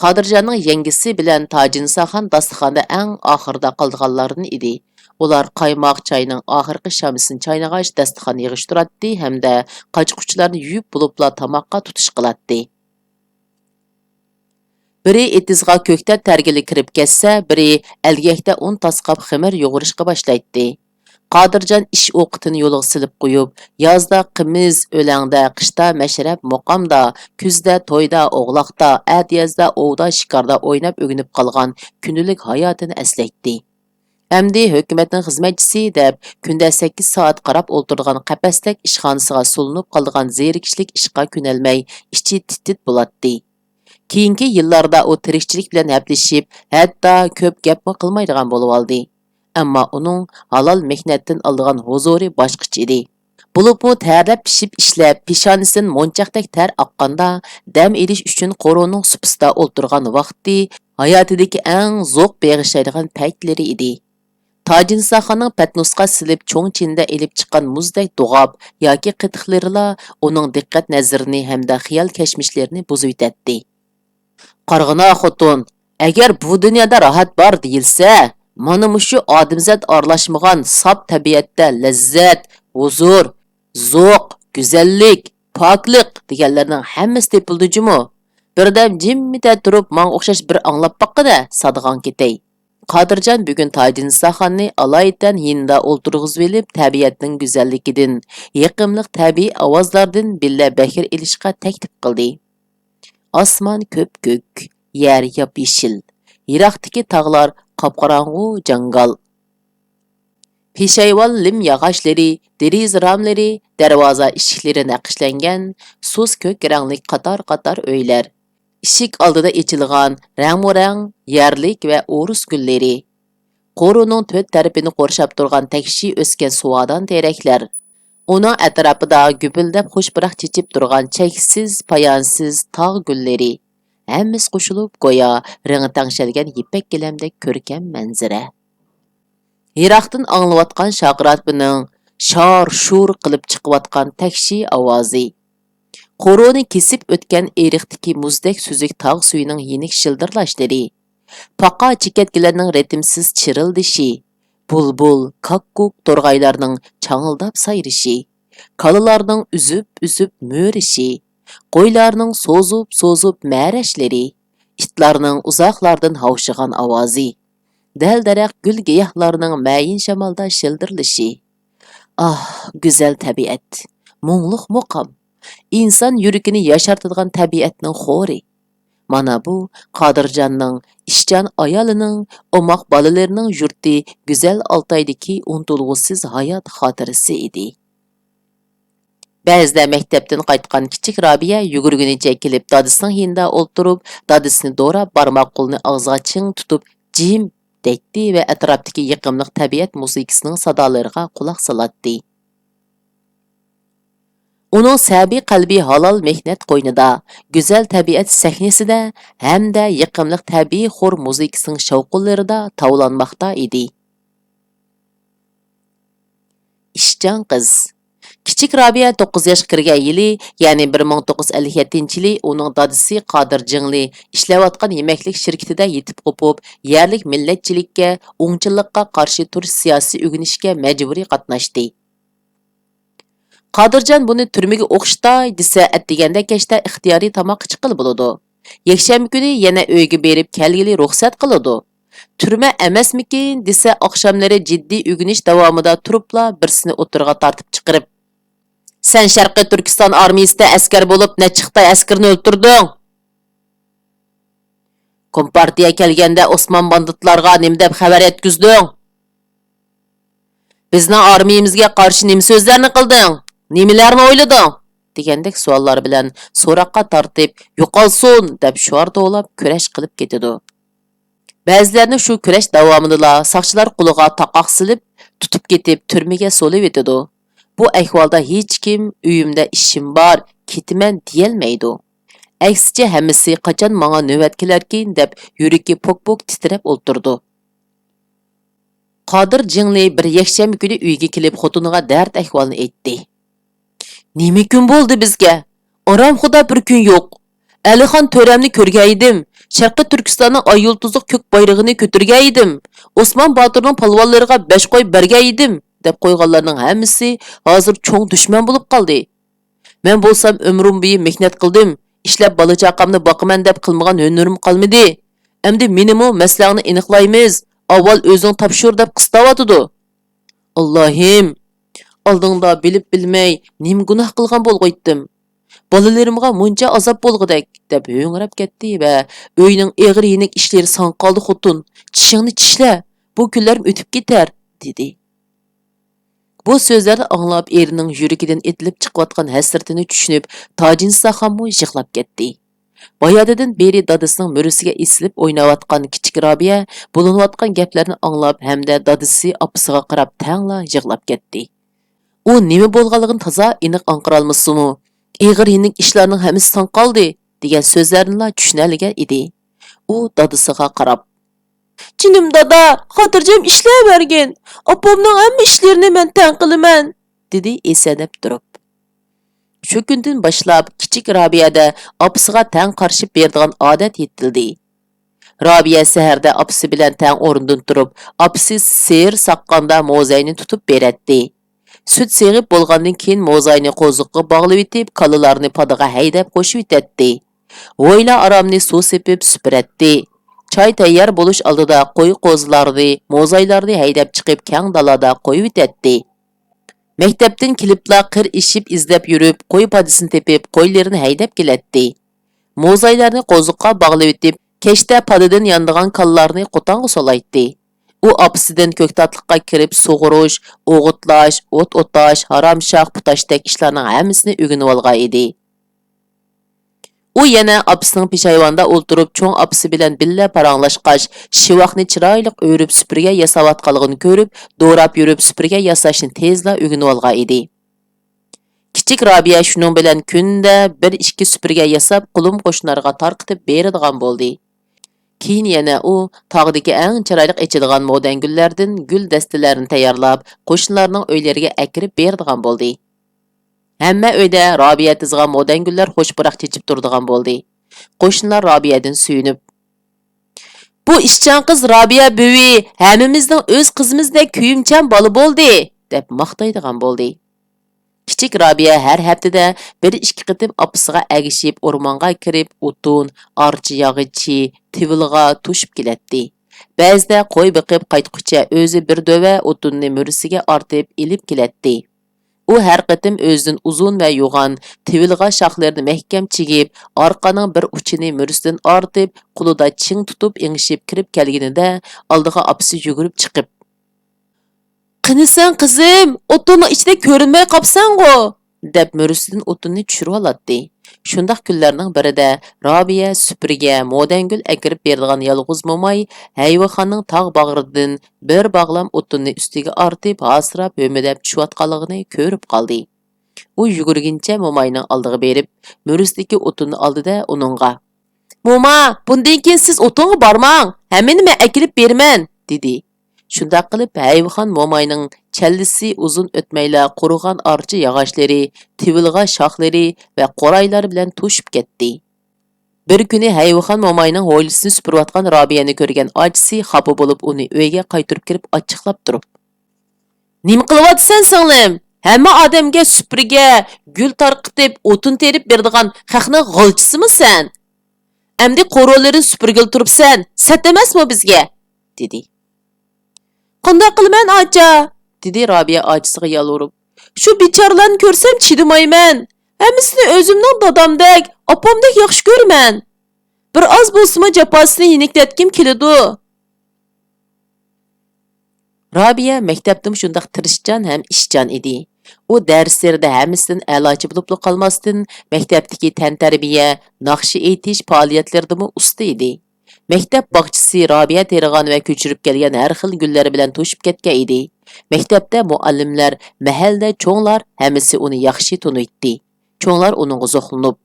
قادىرجاننىڭ يەڭگىسى بىلەن تاجىنساخان داستىخاندا ئەڭ ئاخىرىدا قالىدىغانلاردىن ئىدى. ئۇلار قايماق چاينىڭ ئاخىرقى شامىسىنى چاينىغاچ، داستىخان يىغىشتۇراتتى ھەمدە قاچا-قۇچىلارنى يۇيۇپ بولۇپلا تاماققا تۇتۇش قىلاتتى. بىرى ئېتىزغا كۆكتات تەرگىلى كىرىپ كەتسە، بىرى ئەلگەكتە ئۇن تاسقاپ خېمىر يۇغۇرۇشقا باشلايتتى. قادىرجان ئىش ئوقىتىنى يولغا سېلىپ قويۇپ، يازدا قىمىز، ئۆلەڭدە، قىشتا مەشرەپ، مۇقامدا، كۈزدە تويدا، ئوغلاقتا، ئەتىيازدا ئوۋدا، شىكاردا ئويناپ ئۆگىنىپ قالغان كۈندىلىك ھاياتىنى ئەسلەيتتى. ئەمدى ھۆكۈمەتنىڭ خىزمەتچىسى دەپ، كۈندە سەككىز سائەت قاراپ ئولتۇرىدىغان قەپەستەك ئىشخانىسىغا سولىنىپ قالىدىغان زېرىكىشلىك ئىشقا كۆنەلمەي، ئىچى تىت-تىت بولاتتى. كېيىنكى يىللاردا ئۇ تىرىكچىلىك بىلەن ھەپىلىشىپ، ھەتتا كۆپ گەپمۇ قىلمايدىغان بولۇۋالدى. ئەمما ئۇنىڭ ھالال مېھنەتتىن ئالىدىغان ھۇزۇرى باشقىچە ئىدى. بولۇپمۇ تەرلەپ پىشىپ ئىشلەپ، پېشانىسىدىن مونچاقتەك تەر ئاققاندا، دەم ئېلىش ئۈچۈن قورۇنىڭ سۇپىسىدا ئولتۇرغان ۋاقتى ھاياتىدىكى ئەڭ زوق بېغىشلايدىغان پەيتلىرى ئىدى. تاجىنساخاننىڭ پەتنۇسقا سېلىپ چوڭ چىنىدە ئېلىپ چىققان مۇزدەك دوغاپ ياكى قېتىقلىرىلا ئۇنىڭ دىققەت نەزىرىنى ھەمدە خىيال كەشمىشلىرىنى بۇزۇۋېتەتتى. قارىغىنا خوتۇن، ئەگەر بۇ دۇنيادا راھەت بار دېيىلسە، مانا مۇشۇ ئادەمزات ئارىلاشمىغان ساپ تەبىئەتتە لەززەت، ھۇزۇر، زوق، گۈزەللىك، پاكلىق دېگەنلەرنىڭ ھەممىسى تېپىلىدۇ جۇمۇ. بىردەم جىممىدە تۇرۇپ، ماڭا ئوخشاش بىر ئاڭلاپ باققىنە، سادىغاڭ كېتەي. قادىرجان بۈگۈن تاجىنساخاننى ئالايىتەن يېنىدا ئولتۇرغۇزۇۋېلىپ، تەبىئەتنىڭ گۈزەللىكىدىن، يېقىملىق تەبىئىي ئاۋازلاردىن بىللە بەھر ئېلىشقا تەكلىپ قىلدى. ئاسمان كۆپكۆك، يەر ياپيېشىل، يىراقتىكى تاغلار قاپقاراڭغۇ جاڭگال. پېشايۋان لىم ياغاچلىرى، دېرىزە راملىرى، دەرۋازا ئىشىكلىرى نەقىشلەنگەن سۇس كۆك رەڭلىك قاتار-قاتار ئۆيلەر، ئىشىك ئالدىدا ئېچىلغان رەڭمۇرەڭ يەرلىك ۋە ئورۇس گۈللىرى، قورۇنىڭ تۆت تەرىپىنى قورشاپ تۇرغان تەكشى ئۆسكەن سۇۋادان تېرەكلەر، ئۇنىڭ ئەتراپىدا گۈپۈلدەپ خۇش پۇراق چېچىپ تۇرغان چەكسىز، پايانسىز تاغ گۈللىرى، ھەممىسى قوشۇلۇپ گويا رېڭى تەڭشەلگەن يىپەك گىلەمدەك كۆركەم مەنزىرە. يىراقتىن ئاڭلىنىۋاتقان شارقىراتمىنىڭ شار-شۇر قىلىپ چىقىۋاتقان تەكشى ئاۋازى، قورۇنى كېسىپ ئۆتكەن ئېرىقتىكى مۇزدەك سۈزۈك تاغ سۈيىنىڭ يېنىك شىلدىرلاشلىرى، پاقا چېكەتكىلەرنىڭ رىتىمسىز چىرىلدىشى، بۇلبۇل، كاككۇك، تورغايلارنىڭ چاڭىلداپ سايرىشى، كالىلارنىڭ ئۈزۈپ-ئۈزۈپ مۆرىشى، قويلارنىڭ سوزۇپ-سوزۇپ مەرەشلىرى، ئىتلارنىڭ ئۇزاقلاردىن ھاۋشىغان ئاۋازى، دەل-دەرەخ، گۈل-گىياھلارنىڭ مەيىن شامالدا شىلدىرلىشى. ئاھ، گۈزەل تەبىئەت، مۇڭلۇق مۇقام، ئىنسان يۈرىكىنى ياشارتىدىغان تەبىئەتنىڭ خورى. مانا بۇ قادىرجاننىڭ، ئىشچان ئايالىنىڭ، ئوماق بالىلىرىنىڭ يۇرتى گۈزەل ئالتايدىكى ئۇنتۇلغۇسىز ھايات خاتىرىسى ئىدى. بەزىدە مەكتەپتىن قايتقان كىچىك رابىيە يۈگۈرگىنىچە كېلىپ دادىسىنىڭ يېنىدا ئولتۇرۇپ، دادىسىنى دوراپ، بارماق قولىنى ئاغزىغا چىڭ تۇتۇپ، جىم دەيتتى ۋە ئەتراپتىكى يېقىملىق تەبىئەت مۇزىكىسىنىڭ سادالىرىغا قۇلاق سالاتتى. ئۇنىڭ سەبىي قەلبى ھالال مېھنەت قوينىدا، گۈزەل تەبىئەت سەھنىسىدە ھەمدە يېقىملىق تەبىئىي خور مۇزىكىسىنىڭ شاۋقۇنلىرىدا تاۋلانماقتا ئىدى. ئىشچان قىز. كىچىك رابىيە توققۇز ياشقا كىرگەن يىلى، يەنى بىر مىڭ توققۇز يۈز ئەللىك يەتتىنچى يىلى ئۇنىڭ دادىسى قادىر جىڭلى ئىشلەۋاتقان يېمەكلىك شىركىتىدە يېتىپ قوپۇپ، يەرلىك مىللەتچىلىككە، ئوڭچىلىققا قارشى تۇرۇش سىياسىي ئۆگىنىشكە مەجبۇرىي قاتناشتى. قادىرجان بۇنى تۈرمىگە ئوخشىتاي دېسە، ئەتىگەندە كەچتە ئىختىيارىي تاماققا چىققىلى بولىدۇ. يەكشەنبە كۈنى يەنە ئۆيگە بېرىپ كەلگىلى رۇخسەت قىلىدۇ. تۈرمە ئەمەسمىكىن دېسە، ئاخشاملىرى جىددىي ئۆگىنىش داۋامىدا تۇرۇپلا بىرسىنى ئوتتۇرىغا تارتىپ چىقىرىپ، سەن شەرقىي تۈركىستان ئارمىيىسىدە ئەسكەر بولۇپ نەچچە خىتاي ئەسكىرىنى ئۆلتۈردۈڭ. كومپارتىيە كەلگەندە ئوسمان باندىتلارغا نېمە دەپ خەۋەر يەتكۈزدۈڭ؟ بىزنىڭ ئارمىيىمىزگە قارشى نېمە سۆزلەرنى قىلدىڭ؟ نېمىلەرنى ئويلىدىڭ؟ دېگەندەك سوئاللار بىلەن سوراققا تارتىپ، يوقالسۇن! دەپ شوئار توۋلاپ كۈرەش قىلىپ كېتىدۇ. بەزىلەرنى شۇ كۈرەش داۋامىدىلا ساقچىلار قولىغا تاقاق سېلىپ، تۇتۇپ كېتىپ تۈرمىگە سولىۋېتىدۇ. بۇ ئەھۋالدا ھېچكىم «ئۆيۈمدە ئىشىم بار، كېتىمەن» دېيەلمەيدۇ. ئەكسىچە، ھەممىسى «قاچان ماڭا نۆۋەت كېلەركىن؟» دەپ، يۈرىكى پوك-پوك تىترەپ ئولتۇرىدۇ. قادىر جىڭلى بىر يەكشەنبە كۈنى ئۆيگە كېلىپ، خوتۇنىغا دەرد ئەھۋالىنى ئېيتتى. «نېمە كۈن بولدى بىزگە؟ ئارامخۇدا بىر كۈن يوق. ئەلىخان تۆرەمنى كۆرگەيدىم، شەرقىي تۈركىستاننىڭ ئاي يۇلتۇزلۇق كۆك بايرىقىنى كۆتۈرگەيدىم، ئوسمان باتۇرنىڭ پالۋانلىرىغا بەش قوي بەرگەيدىم» دەپ قويغانلارنىڭ ھەممىسى ھازىر چوڭ دۈشمەن بولۇپ قالدى. مەن بولسام ئۆمرۈم بويى مېھنەت قىلدىم، ئىشلەپ بالا-چاقامنى باقىمەن دەپ قىلمىغان ھۈنىرىم قالمىدى. ئەمدى مېنىمۇ مەسىلەڭنى ئېنىقلايمىز، ئاۋۋال ئۆزۈڭ تاپشۇر دەپ قىستاۋاتىدۇ. ئاللاھىم! ئالدىڭدا بىلىپ-بىلمەي نېمە گۇناھ قىلغان بولغىيتتىم؟ بالىلىرىمغا مۇنچە ئازاب بولغۇدەك، دەپ ھۆڭرەپ كەتتى ۋە ئۆينىڭ ئېغىر-يېنىك ئىشلىرى ساڭا قالدى خوتۇن، چىشىڭنى چىشلە، بۇ كۈنلەرمۇ ئۆتۈپ كېتەر، دېدى. بۇ سۆزلەرنى ئاڭلاپ، ئېرىنىڭ يۈرىكىدىن ئېتىلىپ چىقىۋاتقان ھەسرىتىنى چۈشىنىپ، تاجىنساخانمۇ يىغلاپ كەتتى. بايادىدىن بېرى دادىسىنىڭ مۈرىسىگە ئېسىلىپ ئويناۋاتقان كىچىك رابىيە بولۇنۇۋاتقان گەپلەرنى ئاڭلاپ ھەمدە دادىسى ئاپىسىغا قاراپ تەڭلا يىغلاپ كەتتى. ئۇ نېمە بولغانلىقىنى تازا ئېنىق ئاڭقىرالمىسىمۇ، «ئېغىر-يېنىك ئىشلارنىڭ ھەممىسى ساڭا قالدى» دېگەن سۆزلەرنىلا چۈشىنەلىگەن ئىدى. ئۇ دادىسىغا قاراپ، «جېنىم دادا، خاتىرجەم ئىشلەۋەرگىن. ئاپامنىڭ ھەممە ئىشلىرىنى مەن تەڭ قىلىمەن» دېدى ئېسەنەپ تۇرۇپ. شۇ كۈندىن باشلاپ كىچىك رابىيەدە ئاپىسىغا تەڭ قارىشىپ بېرىدىغان ئادەت يېتىلدى. رابىيە سەھەردە ئاپىسى بىلەن تەڭ ئورنىدىن تۇرۇپ، ئاپىسى سېرى ساققاندا موزاينى تۇتۇپ بېرەتتى. سۈت سېغىپ بولغاندىن كېيىن، موزاينى قوزۇققا باغلىۋېتىپ، كالىلارنى پادىغا ھەيدەپ قوشۇۋېتەتتى. ھويلا ئارامنى سۇ سېپىپ سۈپۈرەتتى. چاي تەييار بولۇش ئالدىدا قوي-قوزىلارنى، موزايلارنى ھەيدەپ چىقىپ، كەڭ دالادا قويۇۋېتەتتى. مەكتەپتىن كېلىپلا قىر ئېشىپ ئىزدەپ يۈرۈپ، قوي پادىسىنى تېپىپ، قويلىرىنى ھەيدەپ كېلەتتى. موزايلارنى قوزۇققا باغلىۋېتىپ، كەچتە پادىدىن يانىدىغان كالىلارنى قوتانغا سولايتتى. ئۇ ئاپىسىدىن كۆكتاتلىققا كىرىپ سۇغۇرۇش، ئوغۇتلاش، ئوت ئوتاش، ھارامشاخ پۇتاشتەك ئىشلارنىڭ ھەممىسىنى ئۆگىنىۋالغان ئىدى. ئۇ يەنە ئاپىسىنىڭ پېشايۋاندا ئولتۇرۇپ، چوڭ ئاپىسى بىلەن بىللە پاراڭلاشقاچ، شىۋاقنى چىرايلىق ئۆرۈپ سۈپۈرگە ياساۋاتقانلىقىنى كۆرۈپ، دوراپ يۈرۈپ سۈپۈرگە ياساشنى تېزلا ئۆگىنىۋالغان ئىدى. كىچىك رابىيە شۇنىڭ بىلەن كۈندە بىر-ئىككى سۈپۈرگە ياساپ، قولۇم-قوشنىلارغا تارقىتىپ بېرىدىغان بولدى. كېيىن يەنە ئۇ تاغدىكى ئەڭ چىرايلىق ئېچىدىغان مودەنگۈللەردىن گۈل دەستىلەرنى تەييارلاپ، قوشنىلارنىڭ ئۆيلىرىگە ئەكىرىپ بېرىدىغان بولدى. ھەممە ئۆيدە رابىيە تىزغان مودەنگۈللەر خۇش پۇراق چېچىپ تۇرىدىغان بولدى. قوشنىلار رابىيەدىن سۆيۈنۈپ، «بۇ ئىشچان قىز رابىيە بۈۋى ھەممىمىزنىڭ ئۆز قىزىمىزدەك كۆيۈمچان بالا بولدى» دەپ ماختايدىغان بولدى. كىچىك رابىيە ھەر ھەپتىدە بىر-ئىككى قېتىم ئاپىسىغا ئەگىشىپ ئورمانغا كىرىپ، ئوتۇن، ئارچا ياغىچى، تىۋىلغا توشۇپ كېلەتتى. بەزىدە قوي بېقىپ قايتقۇچە ئۆزى بىر دۆۋە ئوتۇننى مۈرىسىگە ئارتىپ ئېلىپ كېلەتتى. ئۇ ھەر قېتىم ئۆزىدىن ئۇزۇن ۋە يوغان تىۋىلغا شاخلىرىنى مەھكەم چىگىپ، ئارقىنىڭ بىر ئۇچىنى مۈرىسىدىن ئارتىپ، قولىدا چىڭ تۇتۇپ ئېڭىشىپ كىرىپ كەلگىنىدە، ئالدىغا ئاپىسى يۈگۈرۈپ چىقىپ، «قېنى سەن، قىزىم، ئوتۇننىڭ ئىچىدە كۆرۈنمەي قاپسەنغۇ؟» دەپ مۈرىسىدىن ئوتۇننى چۈشۈرۈۋالاتتى. شۇنداق كۈنلەرنىڭ بىرىدە رابىيە سۈپۈرگە مودەنگۈل ئەكىرىپ بېرىدىغان يالغۇز موماي ھەيۋىخاننىڭ تاغ باغرىدىن بىر باغلام ئوتۇننى ئۈستىگە ئارتىپ، ھاسىراپ، ھۆمۈدەپ چۈشۈۋاتقانلىقىنى كۆرۈپ قالدى. ئۇ يۈگۈرگىنىچە موماينىڭ ئالدىغا بېرىپ، مۈرىسىدىكى ئوتۇننى ئالدى-دە، ئۇنىڭغا، «موما، بۇندىن كېيىن سىز ئوتۇنغا بارماڭ، ھەممىنى مەن ئەكېلىپ بېرىمەن» دېدى. شۇنداق قىلىپ، ھەيۋىخان موماينىڭ چەللىسى ئۇزۇن ئۆتمەيلا قۇرۇغان ئارچا ياغاچلىرى، تىۋىلغا شاخلىرى ۋە قورايلار بىلەن توشۇپ كەتتى. بىر كۈنى ھەيۋىخان موماينىڭ ھويلىسىنى سۈپۈرۈۋاتقان رابىيەنى كۆرگەن ئاچىسى خاپا بولۇپ، ئۇنى ئۆيگە قايتۇرۇپ كىرىپ، ئاچچىقلاپ تۇرۇپ، «نېمە قىلىۋاتىسەن، سىڭلىم؟ ھەممە ئادەمگە سۈپۈرگە، گۈل تارقىتىپ، ئوتۇن تېرىپ بېرىدىغان خەقنىڭ غالچىسىمۇ سەن؟ ئەمدى قورۇلىرىنى سۈپۈرگىلى تۇرۇپسەن، سەت ئەمەسمۇ بىزگە؟» دېدى. «قانداق قىلىمەن، ئاچا؟» دېدى رابىيە ئاچىسىغا يالۋۇرۇپ. «شۇ بىچارىلارنى كۆرسەم چىدىمايمەن. ھەممىسىنى ئۆزۈمنىڭ دادامدەك، ئاپامدەك ياخشى كۆرىمەن. بىر ئاز بولسىمۇ جاپاسىنى يېنىكلەتكۈم كېلىدۇ.» رابىيە مەكتەپتىمۇ شۇنداق تىرىشچان ھەم ئىشچان ئىدى. ئۇ دەرسلىرىدە ھەممىسىدىن ئەلاچى بولۇپلا قالماستىن، مەكتەپتىكى تەنتەربىيە، ناخشا ئېيتىش پائالىيەتلىرىدىمۇ ئۇستا ئىدى. مەكتەپ باغچىسى رابىيە تېرىغان ۋە كۆچۈرۈپ كەلگەن ھەر خىل گۈللەر بىلەن توشۇپ كەتكەن ئىدى. مەكتەپتە مۇئەللىملەر، مەھەللىدە چوڭلار ھەممىسى ئۇنى ياخشى تونۇيتتى. چوڭلار ئۇنىڭغا زوقلىنىپ،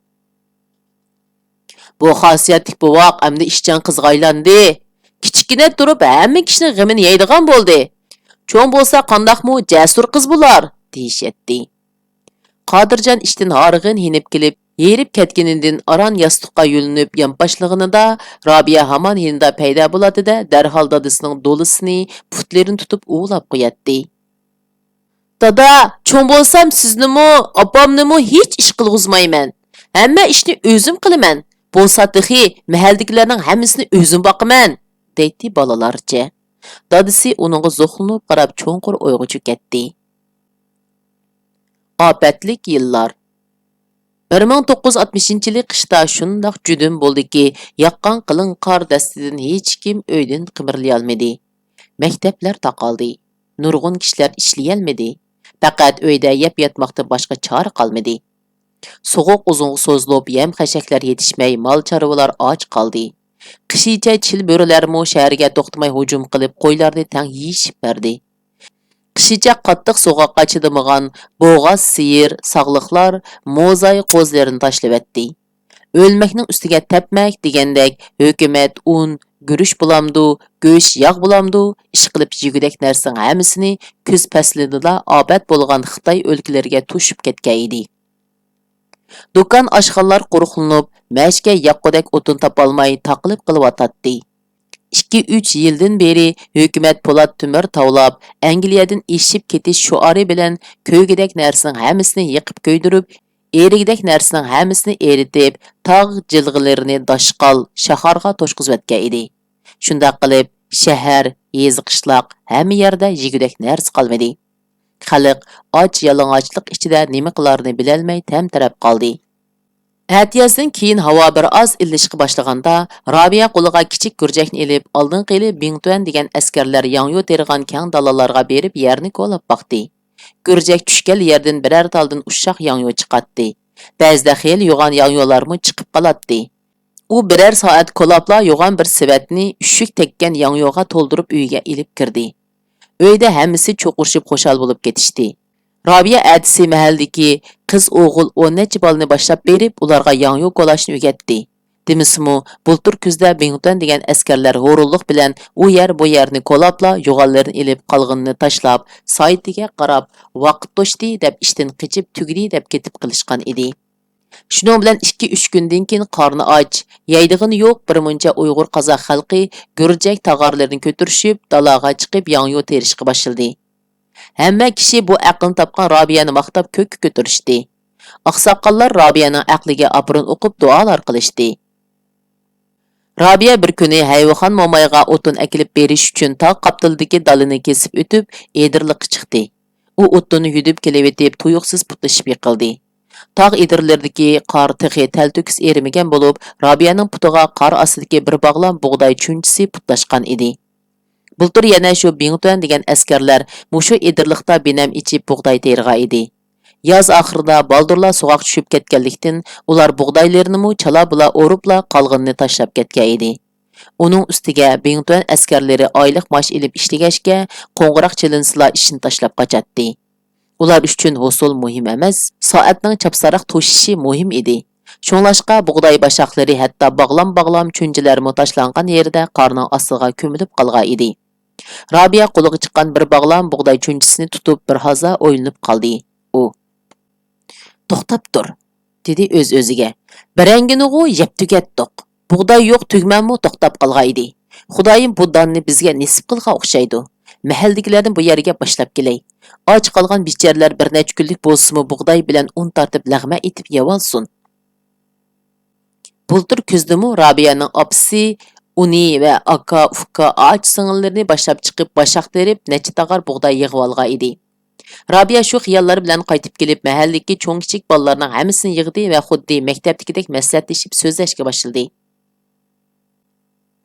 بۇ خاسىيەتلىك بوۋاق ئەمدى ئىشچان قىزغا ئايلاندى. كىچىككىنە تۇرۇپ ھەممە كىشىنىڭ غېمىنى يەيدىغان بولدى. چوڭ بولسا قانداقمۇ جەسۇر قىز بولار، دېيىشەتتى. قادىرجان ئىشتىن ھارغىن ھېنىپ كېلىپ، ھېرىپ كەتكىنىدىن ئاران ياستۇققا يۆلىنىپ يانپاشلىغىنىدا، رابىيە ھامان يېنىدا پەيدا بولاتتى-دە، دەرھال دادىسىنىڭ دولىسىنى پۇتلىرىنى تۇتۇپ ئۇۋىلاپ قوياتتى. دادا، چوڭ بولسام سىزنىمۇ، ئاپامنىمۇ ھېچ ئىش قىلغۇزمايمەن. ھەممە ئىشنى ئۆزۈم قىلىمەن. بولسا تېخى مەھەللىدىكىلەرنىڭ ھەممىسىنى ئۆزۈم باقىمەن، دەيتتى بالىلارچە. دادىسى ئۇنىڭغا زوقلىنىپ قاراپ چوڭقۇر ئويغا چۆكەتتى. ئاپەتلىك يىللار. بىر مىڭ توققۇز يۈز ئاتمىشىنچى يىلى قىشتا شۇنداق جۈدۈن بولدىكى، ياغقان قېلىن قار دەستىدىن ھېچكىم ئۆيدىن قىمىرلىيالمىدى. مەكتەپلەر تاقالدى. نۇرغۇن كىشىلەر ئىشلىيەلمىدى. پەقەت ئۆيدە يەپ ياتماقتىن باشقا چارە قالمىدى. سوغۇق ئۇزۇنغا سوزۇلۇپ، يەم-خەشەكلەر يېتىشمەي، مال-چارۋىلار ئاچ قالدى. قىشىچە چىل بۆرىلەرمۇ شەھەرگە توختىماي ھۇجۇم قىلىپ، قويلارنى تەڭ يېيىشىپ بەردى. قىشىچە قاتتىق سوغۇققا چىدىمىغان بوغاز سىيىر، ساغلىقلار، موزاي قوزىلىرىنى تاشلىۋەتتى. ئۆلمەكنىڭ ئۈستىگە تەپمەك دېگەندەك، ھۆكۈمەت ئۇن، گۈرۈچ بولامدۇ، گۆش، ياغ بولامدۇ، ئىشقىلىپ يېگۈدەك نەرسىنىڭ ھەممىسىنى كۈز پەسلىدىلا ئاپەت بولغان خىتاي ئۆلكىلىرىگە توشۇپ كەتكەن ئىدى. دۇكان، ئاشخانىلار قۇرۇقلىنىپ، مەشكە ياققۇدەك ئوتۇن تاپالماي تاقىلىپ قېلىۋاتاتتى. ئىككى، ئۈچ يىلدىن بېرى ھۆكۈمەت پولات تۆمۈر تاۋلاپ، ئەنگلىيەدىن ئېشىپ كېتىش شوئارى بىلەن كۆيگۈدەك نەرسىنىڭ ھەممىسىنى يېقىپ كۆيدۈرۈپ، ئېرىگۈدەك نەرسىنىڭ ھەممىسىنى ئېرىتىپ، تاغ جىلغىلىرىنى داشقال، شاخارغا توشقۇزۇۋەتكەن ئىدى. شۇنداق قىلىپ، شەھەر، يېزا، قىشلاق، ھەممە يەردە يېگۈدەك نەرسە قالمىدى. خەلق ئاچ يالىڭاچلىق ئىچىدە نېمە قىلارىنى بىلەلمەي تەمتىرەپ قالدى. ئەتىيازدىن كېيىن ھاۋا بىر ئاز ئىللىشقا باشلىغاندا، رابىيە قولىغا كىچىك گۈرجەكنى ئېلىپ، ئالدىنقى يىلى بىڭتۈەن دېگەن ئەسكەرلەر ياڭيۇ تېرىغان كەڭ دالالارغا بېرىپ يەرنى كولاپ باقتى. گۈرجەك چۈشكەن يەردىن بىرەر تالدىن ئۇششاق ياڭيۇ چىقاتتى. بەزىدە خېلى يوغان ياڭيۇلارمۇ چىقىپ قالاتتى. ئۇ بىرەر سائەت كولاپلا يوغان بىر سېۋەتنى ئۈششۈك تەگكەن ياڭيۇغا تولدۇرۇپ ئۆيىگە ئېلىپ كىردى. ئۆيدە ھەممىسى چۇقۇرۇشۇپ خۇشال بولۇپ كېتىشتى. رابىيە ئەتىسى مەھەللىدىكى قىز-ئوغۇل ئون نەچچە بالىنى باشلاپ بېرىپ، ئۇلارغا ياڭيۇ كولاشنى ئۆگەتتى. دېمىسىمۇ، بۇلتۇر كۈزدە بىڭتۈەن دېگەن ئەسكەرلەر ھۇرۇنلۇق بىلەن ئۇ يەر، بۇ يەرنى كولاپلا، يوغانلىرىنى ئېلىپ، قالغىنىنى تاشلاپ، سائىتىگە قاراپ، ۋاقىت توشتى دەپ ئىشتىن قېچىپ، تۈگىدى دەپ كېتىپ قېلىشقان ئىدى. شۇنىڭ بىلەن ئىككى، ئۈچ كۈندىن كېيىن قارنى ئاچ، يەيدىغىنى يوق بىر مۇنچە ئۇيغۇر قازاق خەلقى گۈرجەك تاغارلىرىنى كۆتۈرۈشۈپ، دالاغا چىقىپ ياڭيۇ تېرىشقا باشلىدى. ھەممە كىشى بۇ ئەقىلنى تاپقان رابىيەنى ماختاپ كۆككە كۆتۈرۈشتى. ئاقساقاللار رابىيەنىڭ ئەقلىگە ئاپىرىن ئوقۇپ دۇئالار قىلىشتى. رابىيە بىر كۈنى ھەيۋىخان مومايغا ئوتۇن ئەكېلىپ بېرىش ئۈچۈن تاغ قاپتىلىدىكى دالىنى كېسىپ ئۆتۈپ، ئېدىرلىققا چىقتى. ئۇ ئوتۇننى يۈدۈپ كېلىۋېتىپ، تۇيۇقسىز پۇتلىشىپ يىقىلدى. تاغ ئېدىرلىرىدىكى قار تېخى تەلتۆكۈس ئېرىمىگەن بولۇپ، رابىيەنىڭ پۇتىغا قار ئاستىدىكى بىر باغلام بۇغداي چۈنچىسى پۇتلاشقان ئىدى. بۇلتۇر يەنە شۇ بىڭتۈەن دېگەن ئەسكەرلەر مۇشۇ ئېدىرلىقتا بىنەم ئېچىپ بۇغداي تېرىغان ئىدى. ياز ئاخىرىدا بالدۇرلا سوغۇق چۈشۈپ كەتكەنلىكتىن، ئۇلار بۇغدايلىرىنىمۇ چالا-بۇلا ئورۇپلا قالغىنىنى تاشلاپ كەتكەن ئىدى. ئۇنىڭ ئۈستىگە بىڭتۈەن ئەسكەرلىرى ئايلىق مائاش ئېلىپ ئىشلىگەچكە، قوڭغۇراق چېلىنسىلا ئىشىنى تاشلاپ قاچاتتى. ئۇلار ئۈچۈن ھوسۇل مۇھىم ئەمەس، سائەتنىڭ چاپساراق توشۇشى مۇھىم ئىدى. شۇڭلاشقا بۇغداي باشاقلىرى، ھەتتا باغلام-باغلام چۈنچىلەرمۇ تاشلانغان يېرىدە قارنىڭ ئاستىغا كۆمۈلۈپ قالغان ئىدى. رابىيە قولىغا چىققان بىر باغلام بۇغداي چۈنچىسىنى تۇتۇپ بىر ھازا ئويلىنىپ قالدى. ئۇ، توختاپ تۇر، دېدى ئۆز-ئۆزىگە. بىرەڭگىنىغۇ يەپ تۈگەتتۇق. بۇغداي يوق تۈگمەنمۇ توختاپ قالغان ئىدى. خۇدايىم بۇ داننى بىزگە نېسىپ قىلغان ئوخشايدۇ. مەھەللىدىكىلەرنى بۇ يەرگە باشلاپ كېلەي. ئاچ قالغان بىچارىلەر بىر نەچچە كۈنلۈك بولسىمۇ بۇغداي بىلەن ئۇن تارتىپ لەغمە ئېتىپ يەۋالسۇن. بۇلتۇر كۈزدىمۇ رابىيەنىڭ ئاپىسى ئۇنى ۋە ئاكا، ئۇكا، ئاچا-سىڭىللىرىنى باشلاپ چىقىپ، باشاق تېرىپ، نەچچە تاغار بۇغداي يىغىۋالغان ئىدى. رابىيە شۇ خىياللار بىلەن قايتىپ كېلىپ، مەھەللىدىكى چوڭ-كىچىك بالىلارنىڭ ھەممىسىنى يىغدى ۋە خۇددى مەكتەپتىكىدەك مەسلىھەتلىشىپ سۆزلەشكە باشلىدى.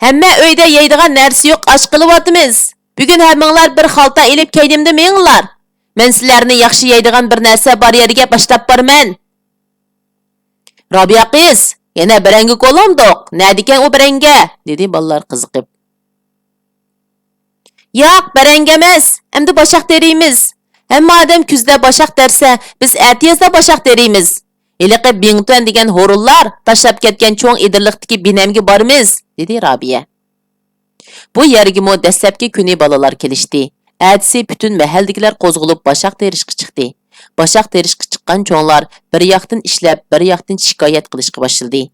ھەممە ئۆيدە يەيدىغان نەرسە يوق، ئاچ قېلىۋاتىمىز. بۈگۈن ھەممىڭلار بىر خالتا ئېلىپ كەينىمدە مېڭىڭلار. مەن سىلەرنى ياخشى يەيدىغان بىر نەرسە بار يەرگە باشلاپ بارىمەن. رابىيە قىز، يەنە بىرەڭگە كولامدۇق، نەدىكەن ئۇ بىرەڭگە؟ دېدى بالىلار قىزىقىپ. ياق، بەرەڭگى ئەمەس، ئەمدى باشاق تېرىيمىز. ھەممە ئادەم كۈزدە باشاق تەرسە، بىز ئەتىيازدا باشاق تېرىيمىز. ھېلىقى بىڭتۈەن دېگەن ھورۇنلار تاشلاپ كەتكەن چوڭ ئېدىرلىقتىكى بىنەمگە بارىمىز، دېدى رابىيە. بۇ يەرگىمۇ دەسلەپكى كۈنى بالىلار كېلىشتى. ئەتىسى پۈتۈن مەھەللىدىكىلەر قوزغىلىپ باشاق تېرىشقا چىقتى. باشاق تېرىشقا چىققان چوڭلار بىر ياقتىن ئىشلەپ، بىر ياقتىن شىكايەت قىلىشقا باشلىدى.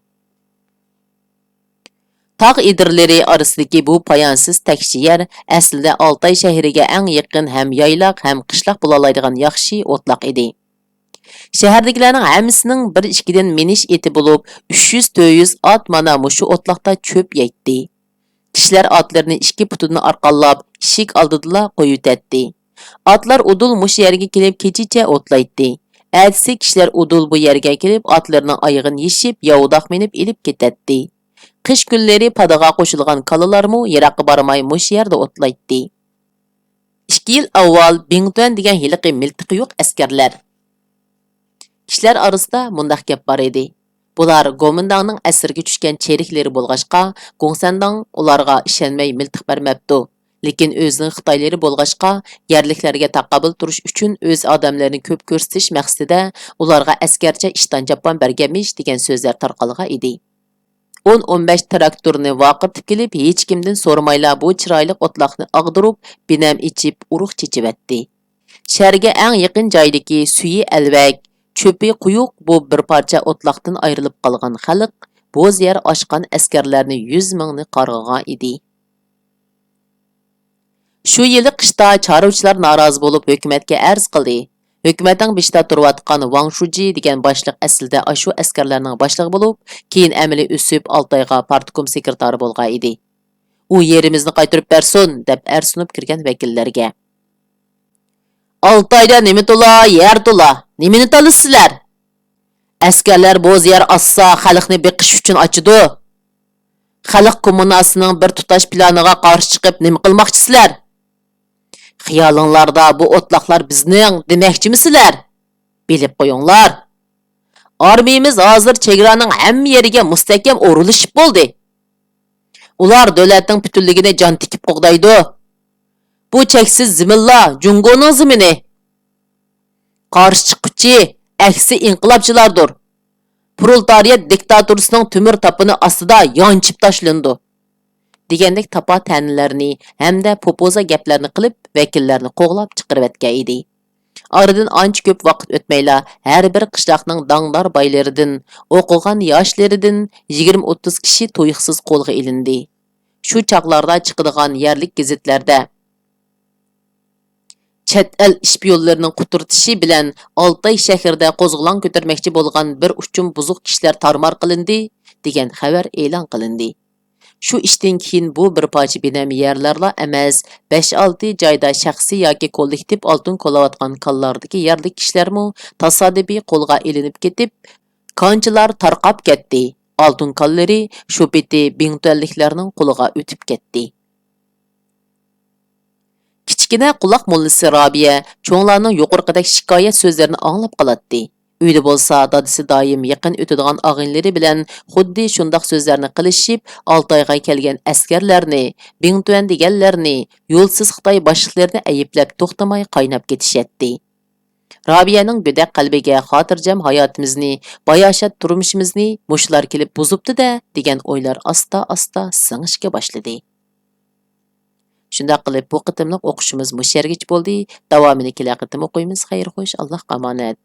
تاغ ئېدىرلىرى ئارىسىدىكى بۇ پايانسىز تەكشى يەر ئەسلىدە ئالتاي شەھىرىگە ئەڭ يېقىن ھەم يايلاق ھەم قىشلاق بولالايدىغان ياخشى ئوتلاق ئىدى. شەھەردىكىلەرنىڭ ھەممىسىنىڭ بىر ئىككىدىن مىنىش ئېتى بولۇپ، ئۈچ يۈز تۆت يۈز ئات مانا مۇشۇ ئوتلاقتا چۆپ يەيتتى. كىشىلەر ئاتلىرىنى ئىككى پۇتىدىن ئارقانلاپ، ئىشىك ئالدىدىلا قويۇۋېتەتتى. ئاتلار ئۇدۇل مۇشۇ يەرگە كېلىپ كېچىچە ئوتلايتتى. ئەتىسى كىشىلەر ئۇدۇل بۇ يەرگە كېلىپ، ئاتلىرىنىڭ ئايىغىنى يېشىپ، ياۋىداق مىنىپ ئېلىپ كېتەتتى. قىش كۈنلىرى پادىغا قوشۇلغان كالىلارمۇ يىراققا بارماي مۇشۇ يەردە ئوتلايتتى. ئىككى يىل ئاۋۋال بىڭتۈەن دېگەن ھېلىقى مىلتىقى يوق ئەسكەرلەر. كىشىلەر ئارىسىدا مۇنداق گەپ بار ئىدى. بۇلار گومىنداڭنىڭ ئەسىرىگە چۈشكەن چېرىكلىرى بولغاچقا، گوڭسەنداڭ ئۇلارغا ئىشەنمەي مىلتىق بەرمەپتۇ. لېكىن ئۆزىنىڭ خىتايلىرى بولغاچقا، يەرلىكلەرگە تاقابىل تۇرۇش ئۈچۈن ئۆز ئادەملىرىنى كۆپ كۆرسىتىش مەقسىتىدە ئۇلارغا ئەسكەرچە ئىشتان-چاپان بەرگەنمىش دېگەن سۆزلەر تارقالغان ئىدى. ئون، ئون بەش تىراكتورنى ۋارقىرىتىپ كېلىپ، ھېچكىمدىن سورىمايلا بۇ چىرايلىق ئوتلاقنى ئاغدۇرۇپ، بىنەم ئېچىپ، ئۇرۇق چېچىۋەتتى. شەھەرگە ئەڭ يېقىن جايدىكى سۈيى ئەلۋەك، چۆپى قويۇق بۇ بىر پارچە ئوتلاقتىن ئايرىلىپ قالغان خەلق بوز يەر ئاشقان ئەسكەرلەرنى يۈز مىڭنى قارغىغان ئىدى. شۇ يىلى قىشتا چارۋىچىلار نارازى بولۇپ ھۆكۈمەتكە ئەرز قىلدى. ھۆكۈمەتنىڭ بېشىدا تۇرۇۋاتقان ۋاڭ شۇجى دېگەن باشلىق ئەسلىدە ئاشۇ ئەسكەرلەرنىڭ باشلىقى بولۇپ، كېيىن ئەمەلىي ئۆسۈپ ئالتايغا پارتكوم سېكرېتارى بولغان ئىدى. ئۇ يېرىمىزنى قايتۇرۇپ بەرسۇن، دەپ ئەرز سۇنۇپ كىرگەن ۋەكىللەرگە. ئالتايدا نېمە تولا، يەر تولا، نېمىنى تالىسىلەر؟ ئەسكەرلەر بوز يەر ئاچسا، خەلقنى بېقىش ئۈچۈن ئاچىدۇ. خەلق كوممۇناسىنىڭ بىر تۇتاش پىلانىغا قارشى چىقىپ نېمە قىلماقچىسىلەر؟ خىيالىڭلاردا بۇ ئوتلاقلار بىزنىڭ دېمەكچىمىسىلەر؟ بىلىپ قويۇڭلار. ئارمىيىمىز ھازىر چېگرانىڭ ھەممە يېرىگە مۇستەھكەم ئورۇنلىشىپ بولدى. ئۇلار دۆلەتنىڭ پۈتۈنلۈكىنى جان تىكىپ قوغدايدۇ. بۇ چەكسىز زېمىنلار جۇڭگونىڭ زېمىنى. قارشى چىققۇچى ئەكسى ئىنقىلابچىلاردۇر. پرولېتارىيەت دىكتاتورىسىنىڭ تۆمۈر تاپىنى ئاستىدا يانچىپ تاشلىنىدۇ، دېگەندەك تاپا تەنىلەرنى ھەمدە پوپوزا گەپلەرنى قىلىپ، ۋەكىللەرنى قوغلاپ چىقىرىۋەتكەن ئىدى. ئارىدىن ئانچە كۆپ ۋاقىت ئۆتمەيلا، ھەر بىر قىشلاقنىڭ داڭدار بايلىرىدىن، ئوقۇغان ياشلىرىدىن يىگىرمە ئوتتۇز كىشى تۇيۇقسىز قولغا ئېلىندى. شۇ چاغلاردا چىقىدىغان يەرلىك گېزىتلەردە، چەت ئەل ئىشپىيونلىرىنىڭ قۇترىتىشى بىلەن ئالتاي شەھىرىدە قوزغىلاڭ كۆتۈرمەكچى بولغان بىر ئۇچۇم بۇزۇق كىشىلەر تارمار قىلىندى، دېگەن خەۋەر ئېلان قىلىندى. شۇ ئىشتىن كېيىن بۇ بىر پارچە بىنەم يەرلەرلا ئەمەس، بەش-ئالتە جايدا شەخسىي ياكى كوللېكتىپ ئالتۇن كولاۋاتقان كاللاردىكى يەرلىك كىشىلەرمۇ تاسادىپىي قولغا ئېلىنىپ كېتىپ، كانچىلار تارقاپ كەتتى. ئالتۇن كاللىرى شۇ پېتى بىڭتۈەنلىكلەرنىڭ قولىغا ئۆتۈپ كەتتى. كىچىككىنە قۇلاق موللىسى رابىيە چوڭلارنىڭ يۇقىرىقىدەك شىكايەت سۆزلىرىنى ئاڭلاپ قالاتتى. ئۆيدە بولسا دادىسى دائىم يېقىن ئۆتىدىغان ئاغىنىلىرى بىلەن خۇددى شۇنداق سۆزلەرنى قىلىشىپ، ئالتايغا كەلگەن ئەسكەرلەرنى، بىڭتۈەن دېگەنلەرنى، يولسىز خىتاي باشلىقلىرىنى ئەيىبلەپ توختىماي قايناپ كېتىشەتتى. رابىيەنىڭ گۆدەك قەلبىگە خاتىرجەم ھاياتىمىزنى، باياشات تۇرمۇشىمىزنى مۇشۇلار كېلىپ بۇزۇپتۇ-دە، دېگەن ئويلار ئاستا-ئاستا سىڭىشكە باشلىدى. شۇنداق قىلىپ، بۇ قېتىملىق ئوقۇشىمىز مۇشۇ يەرگىچە بولدى. داۋامىنى كېلەر قېتىم ئوقۇيمىز. خەير خوش، ئاللاھقا ئامانەت.